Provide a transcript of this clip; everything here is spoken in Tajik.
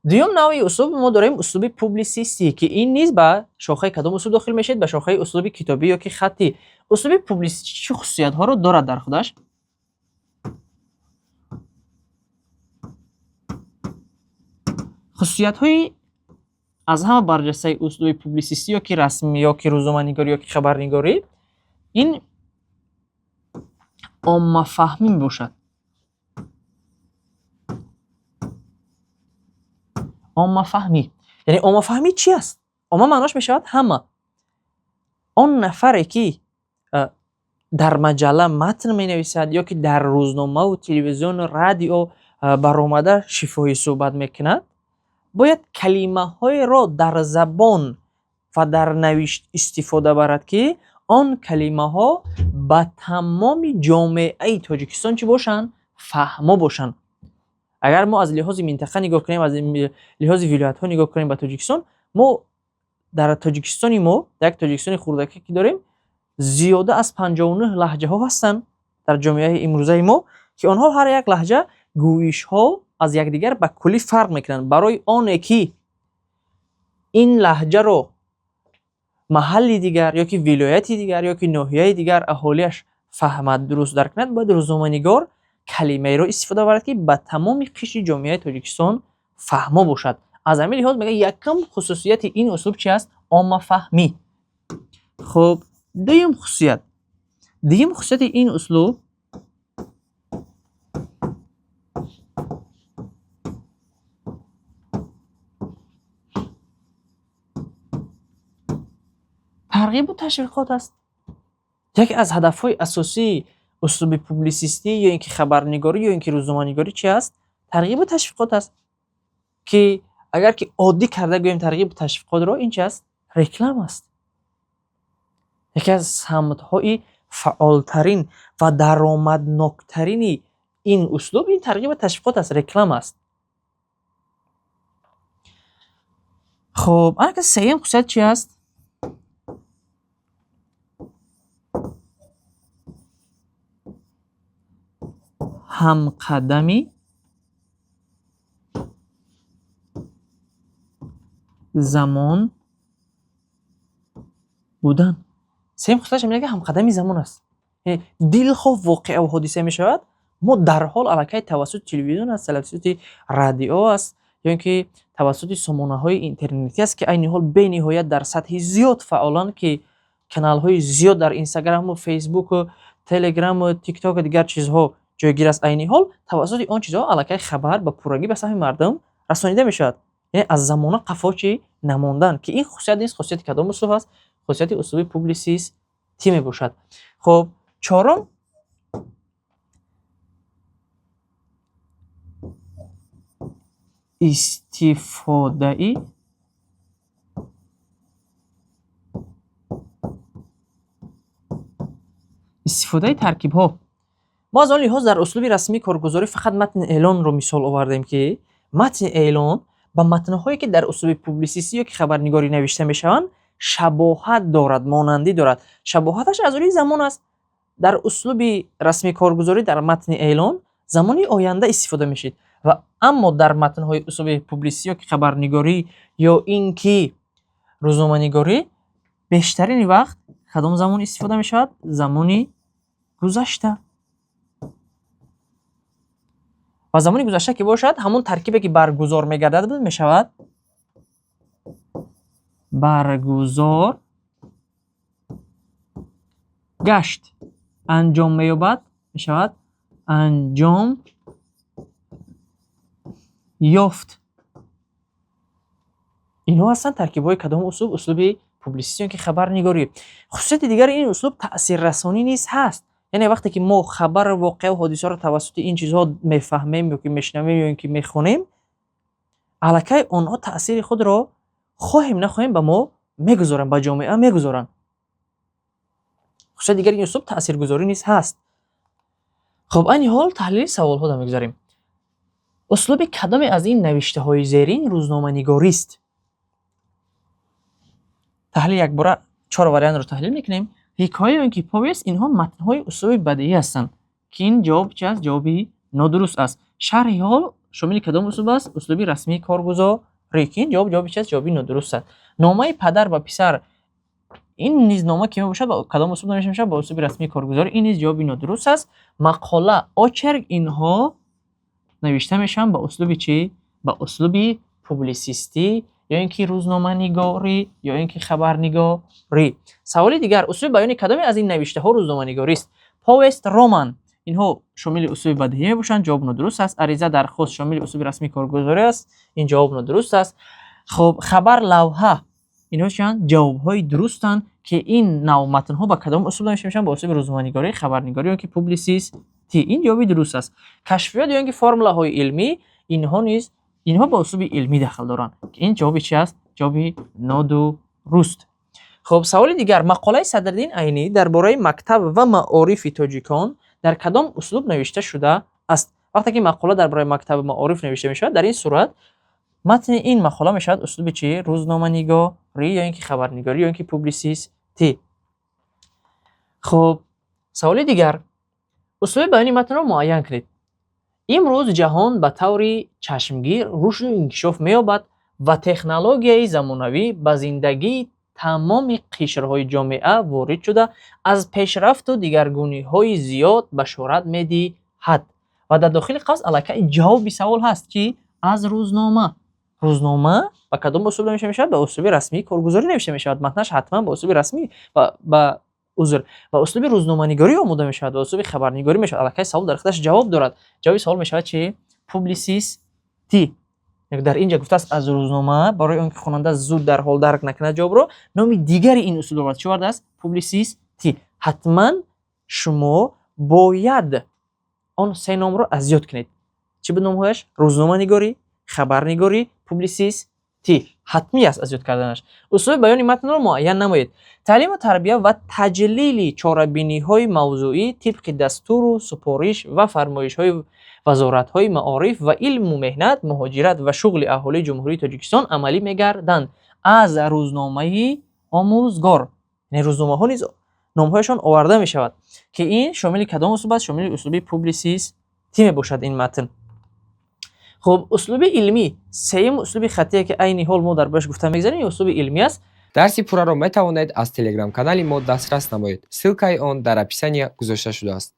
Дуюм навъи услуб мо дорем услуби публисистӣ, ки ин низ ба шохаи кадом услуб дохил мешавад? Ба шохаи услуби китобӣ ё ки хаттӣ. Услуби публисистӣ чӣ хусусиятҳоро дорад дар худаш? Хусусиятҳои аз ҳама барҷастаи услуби публисистӣ ё ки расмӣ ё ки рӯзноманигорӣ ё ки хабарнигорӣ ин оммафаҳмӣ мебошад. Оммафаҳмӣ. Яъне оммафаҳмӣ чӣ аст? Омма маънош мешавад ҳама. Он нафаре ки дар маҷалла матн менависад ё ки дар рӯзномаву телевизиону радио баромада шифоҳӣ суҳбат мекунад, бояд калимаҳоеро дар забон ва дар навишт истифода барад, ки он калимаҳо ба тамоми ҷомеаи Тоҷикистон чӣ бошанд? Фаҳмо бошанд. Агар мо аз лиҳози минтақа нигоҳ кунем, аз лиҳози вилоятҳо нигоҳ кунем ба Тоҷикистон, мо дар Тоҷикистони мо, як Тоҷикистони хурдаке ки дорем, зиёда аз 59 лаҳҷаҳо ҳастанд дар ҷомеаи имрӯзаи мо, ки онҳо ҳар як лаҳҷа гӯишҳо аз якдигар ба куллӣ фарқ мекунанд. Барои оне ки ин лаҳҷаро маҳалли дигар ё ки вилояти дигар ё ки ноҳияи дигар аҳолиаш фаҳмад, дуруст дарк кунад, бояд рӯзноманигор калимаеро истифода барад, ки ба тамоми қишри ҷомеаи Тоҷикистон фаҳмо бошад. Аз ҳамин лиҳоз мегӯяд, якум хусусияти ин услуб чи аст? Оммафаҳмӣ. Хуб, дуюм хусусият. Дуюм хусусияти ин услуб тарғибу ташвиқот аст. Яке аз ҳадафҳои асосии услуби публисистӣ ё ин ки хабарнигорӣ ё ин ки рӯзноманигорӣ чи аст? Тарғибу ташвиқот аст, ки агар ки оддӣ карда гӯем тарғибу ташвиқотро, ин чи аст? Реклама аст. Яке аз самтҳои фаъолтарин ва даромадноктарини ин услуб ин тарғибу ташвиқот аст, реклама аст. Хуб, анака сеюм хусусият чи аст? Ҳамқадами замон будан. Сеюм хусусияташ мегӯяд, ки ҳамқадами замон аст. Яъне дилхоҳ воқеа ва ҳодиса мешавад, мо дарҳол аллакай тавассути телевизион аст, тавассути радио аст, ё ин ки тавассути сомонаҳои интернетӣ аст, ки айни ҳол бениҳоят дар сатҳи зиёд фаъоланд, ки каналҳои зиёд дар Инстаграму Фейсбуку Телеграму Тиктоку дигар чизҳо ҷойгир аст. Айни ҳол тавассути он чизҳо аллакай хабар ба пуррагӣ ба саҳми мардум расонида мешавад. Яъне аз замона қафо чӣ намондан, ки ин хусусият низ хусусияти кадом услуб аст? Хусусияти услуби публисистӣ мебошад. Хуб, чорум истифодаи таркибҳо. Мо аз он лиҳоз дар услуби расмии коргузорӣ фақат матни эълонро мисол овардем, ки матни эълон ба матнҳое, ки дар услуби публисистӣ ё ки хабарнигорӣ навишта мешаванд, шабоҳат дорад, монандӣ дорад. Шабоҳаташ аз рӯи замон аст. Дар услуби расмии коргузорӣ дар матни эълон замони оянда истифода мешавад, ва аммо дар матнҳои услуби публисистӣ ё ки хабарнигорӣ ё ин ки рӯзноманигорӣ бештарини вақт кадом замон истифода мешавад? Замони гузашта. Ва замони гузашта ки бошад, ҳамон таркибе ки баргузор мегардад буд, мешавад баргузор гашт, анҷом меёбад, мешавад анҷом ёфт. Инҳо ҳастанд таркибҳои кадом услуб? Услуби публисистӣ ё ки хабарнигорӣ. Хусусияти дигари ин услуб таъсиррасонӣ низ ҳаст. Яъне вақте ки мо хабар, воқеа ва ҳодисаро тавассути ин чизҳо мефаҳмем ё ки мешунавем ё ин ки мехонем, аллакай онҳо таъсири худро хоҳем нахоҳем ба мо мегузоранд, ба ҷомеа мегузоранд. Хусусияти дигари ин услуб таъсиргузорӣ низ ҳаст. Хуб, айни ҳол таҳлили саволҳоро мегузарем. Услуби кадоме аз ин навиштаҳои зерин рӯзноманигорист? Таҳлил якбора чор вариантро таҳлил мекунем. Ҳикоя ё ин ки повест, инҳо матнҳои услуби бадеӣ ҳастанд, ки ин ҷавоб чи аст? Ҷавоби нодуруст аст. Шарҳи ҳол шомили кадом услуб аст? Услуби расмии коргузорӣ, ки ин ҷавоб ҷавоби чи аст? Ҷавоби нодуруст аст. Номаи падар ба писар, ин низ нома ки мебошад, ба кадом услуб навишта мешавад? Ба услуби расмии коргузорӣ. Ин низ ҷавоби нодуруст аст. Мақола, очерк, инҳо навишта мешаванд ба услуби чӣ? Ба услуби публисистӣ ё ин ки рӯзноманигорӣ, ё ин ки хабарнигорӣ. Саволи дигар: услуби баёни кадоме аз ин навиштаҳо рӯзноманигорӣ аст? Повесть, роман, инҳо шомили услуби бадеҳӣ мебошанд, ҷавоб нодуруст аст. Ариза, дархост шомили услуби расмии коргузорӣ аст, ин ҷавоб нодуруст аст. Хуб, хабар, лавҳа, инҳо чианд? Ҷавобҳои дурустанд, ки ин навъ матнҳо ба кадом услуб навишта мешаванд? Ба услуби рӯзноманигорӣ, хабарнигорӣ ё ки публисистӣ. Ин ҷавоби дуруст аст. Кашфиёт ё ин ки формулаҳои илмӣ, инҳо низ, инҳо ба услуби илмӣ дахл доранд. Ин ҷавоби чи аст? Ҷавоби нодуруст. Хуб, саволи дигар: мақолаи Садриддин Айнӣ дар бораи мактаб ва маорифи тоҷикон дар кадом услуб навишта шудааст? Вақте ки мақола дар бораи мактаб ва маориф навишта мешавад, дар ин сурат матни ин мақола мешавад услуби чӣ? Рӯзноманигорӣ ё ин ки хабарнигорӣ, ё ин ки публисистӣ. Хуб, саволи дигар: услуби баёни матнро муайян кунед. Имрӯз ҷаҳон ба таври чашмгир рушду инкишоф меёбад ва технологияи замонавӣ ба зиндагии тамоми қишрҳои ҷомеа ворид шуда, аз пешрафту дигаргуниҳои зиёд башорат медиҳад. Ва дар дохили қавс аллакай ҷавоби савол ҳаст, ки аз рӯзнома. Рӯзнома ба кадом услуб навишта мешавад? Ба услуби расмии коргузорӣ навишта мешавад. Матнаш ҳатман ба услуби расмӣ, ба узр, ба услуби рӯзноманигорӣ омода мешавад, ба услуби хабарнигорӣ мешавад. Аллакай савол дар худаш ҷавоб дорад. Ҷавоби савол мешавад чи? Публисистӣ. Дар ин ҷо гуфтааст аз рӯзнома, барои он ки хонанда зуд дар ҳол дарк накунад ҷавобро, номи дигари ин услуб овард. Чӣ овардааст? Публисистӣ. Ҳатман шумо бояд он се номро аз ёд кунед. Чӣ буд номҳояш? Рӯзноманигорӣ, хабарнигорӣ, публисистӣ. Ҳатмӣ аст аз ёд карданаш. Услуби баёни матнро муайян намоед. Таълиму тарбия ва таҷлили чорабиниҳои мавзӯӣ тибқи дастуру супориш ва фармоишҳои вазоратҳои маориф ва илму, меҳнат, муҳоҷират ва шуғли аҳолии Ҷумҳурии Тоҷикистон амалӣ мегарданд. Аз рӯзномаи Омӯзгор, яъне рӯзномаҳо низ номҳояшон оварда мешавад, ки ин шомили кадом услуб аст? Шомили услуби публисистӣ мебошад ин матн. Хуб, услуби илмӣ, сеюм услуби хаттие, ки айни ҳол мо дар бораш гуфта мегзарем, услуби илмӣ аст. Дарси пурраро метавонед аз телеграм-канали мо дастрас намоед. Ссылкаи он дар описания гузошта шудааст.